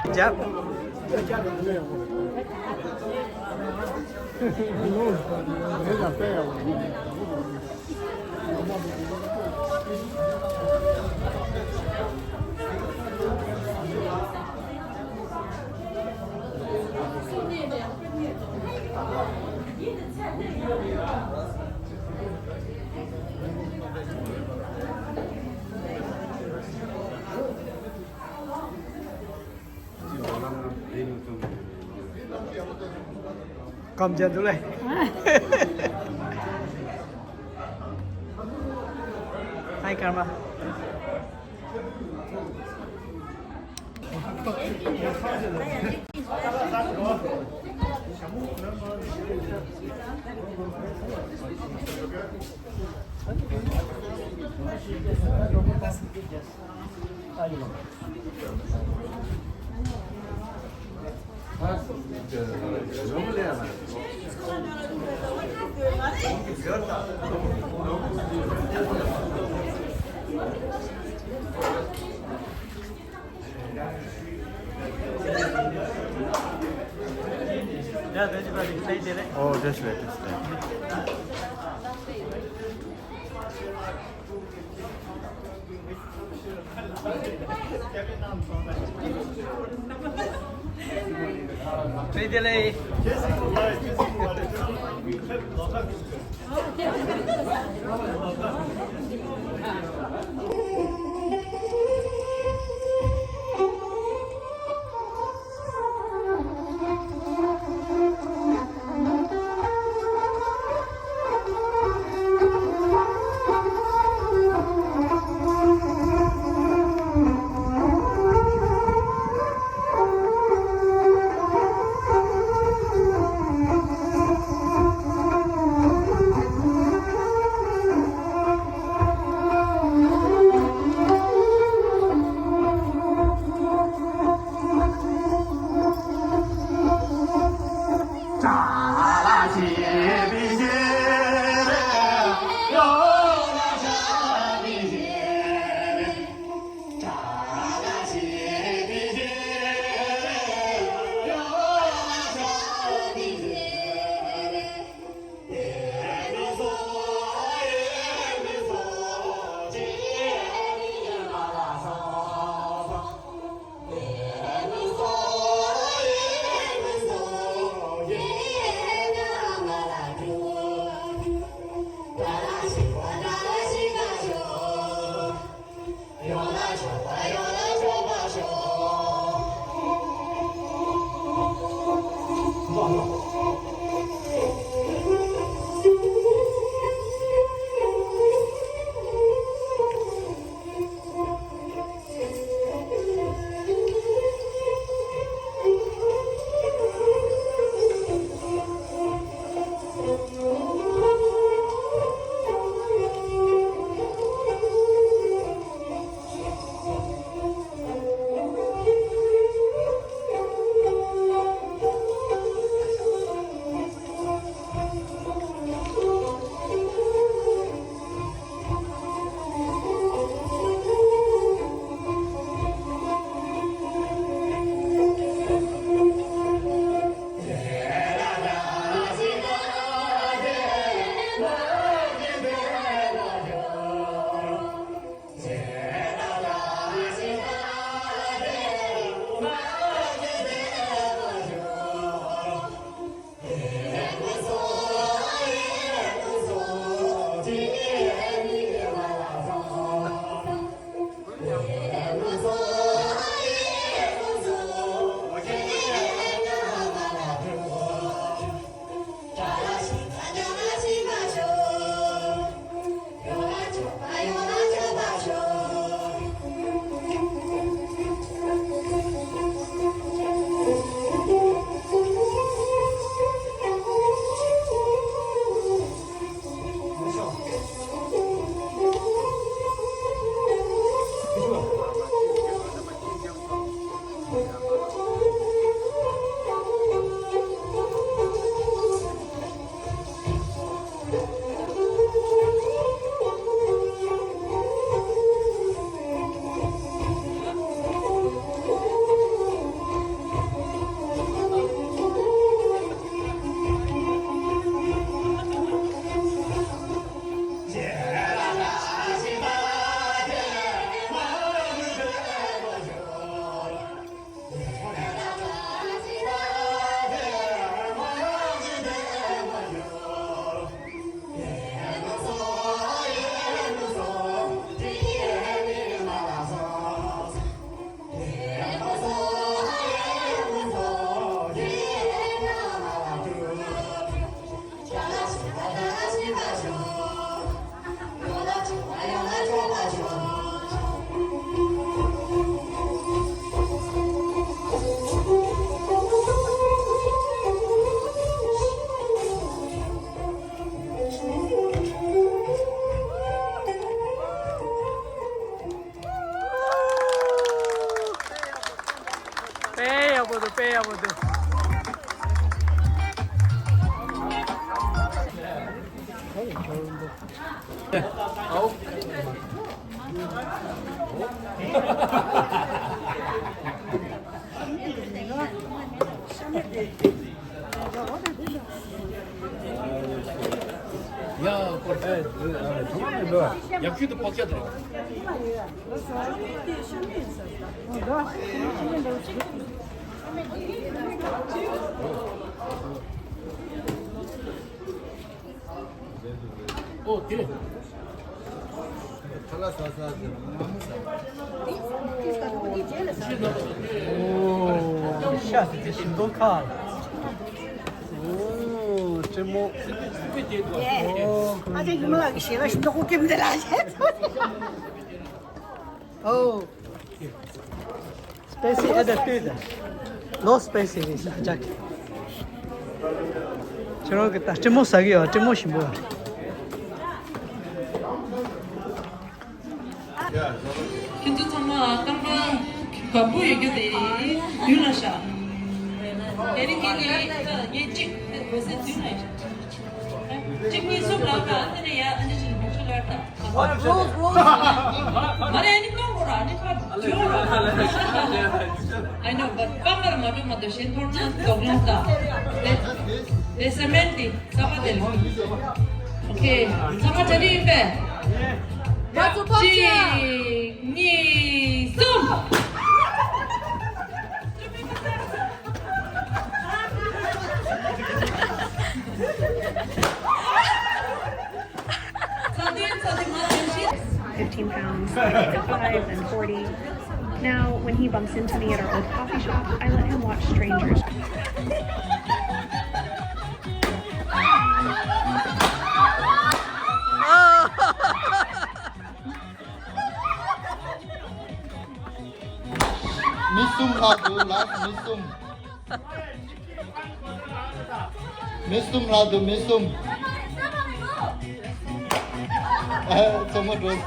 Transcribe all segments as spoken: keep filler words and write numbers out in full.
རྒྱབ། སྐམ་རྒྱ་འདུག་ལེ། ཧའི་ཀརྨ། ཨོ་བཀྲ་ཤིས་བདེ་ལེགས། བཀྲ་ཤིས་བདེ་ལེགས། དཔེ་ཡག་པོ་འདུག་དཔེ་ཡག་པོ་འདུག་ཡ། ཁོ་ཨེ་ཨེ་ཚང་མ་མི་འདུག་ཡག་ཤོས་དེ་ཕོག་ཆ་དེ་རེད། ཨོ་དེ་རེད། ཁ་ལག་ཟ་ཟ་ཟེར་ང་མ་ཟ། ཨོ་ཤ་ཟེར་དེ་ཞིམ་མདོག་ཁ། ཨོ་ཀྲེ་མོ། ཨོ་ཨ་ཅག་གི་མ་ལག་གི་ཞལ་ལག་ཞིམ་མདོག་ཁོག་ཀེམ་དེ་ལ་བྱས། ཨོ། Spicy attitude. No spicy is ajak. ཁྱེད་རང་གི་ད་ཀྲེ་མོ་ཟ་གི་ཡོད། ཀྲེ་མོ་ཞིམ་པོ་ཡོད། ཁྱེད་ཚོ་ཚང་མ་རྐང་པ་ག་པུ་ཡོད་རྒྱུ་དེ་མདུན་ལ་བཞག་དེ་རིང་ངས་ངས་གཅིག་དེ་གོས་སེ་མདུན་ལ་བཞག་གཅིག་གཉིས་གསུམ་ལབ་ད་དེ་ནས་ཡ་ཨ་ནི་ཕྱིན་བུ་ཆུ་ལར་ད། What rules, rules? མ་རེད་ཨ་ནི་གཏོང་དགོས་ར་ཨ་ནི་ཁ་ཇོ་ར། I know, but ཀ་མ་ར་མ་འགྲོ་མ་གཏོགས་གཞན་ཐོར་ན་དོགས་སློང་ད། དེ་དེ་སེ་མེན་ཏི་ས་པ་དེ་ལ། Okay, ཚང་མ་གྲ་སྒྲིག་ཡིན་པས། གཅིག་གཉིས་གསུམ། Fifteen pounds, five and forty. Now, when he bumps into me at our old coffee shop, I let him watch strangers. མི་གསུམ་ལྷག་འདུག་ལགས། མི་གསུམ། མི་གསུམ་ལྷག་འདུག་མི་གསུམ། ཨ། མཚན་མོ་འགྲོ།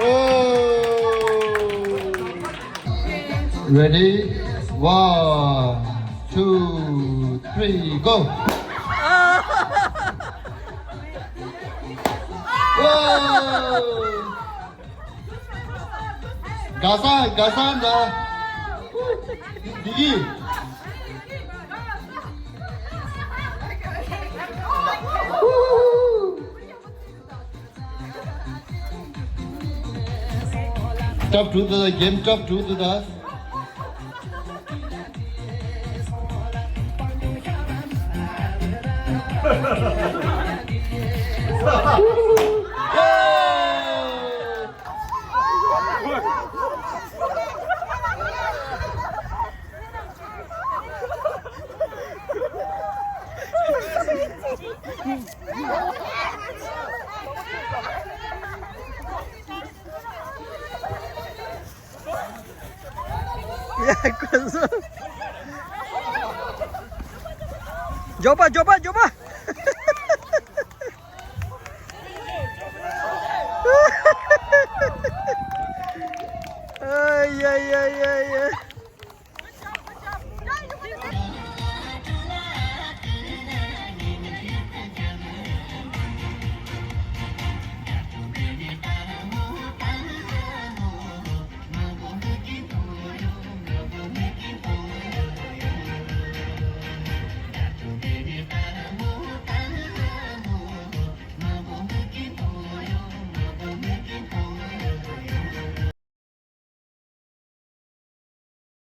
ཨོ། Ready? One, two, three, go! Whoa! དགའ་ས་དགའ་ས་འདྲ། འདི་གི། Tough truth to the game, tough truth to the. ཡ་ཁོ་ཚོ། མགྱོགས་པ་མགྱོགས་པ་མགྱོགས་པ།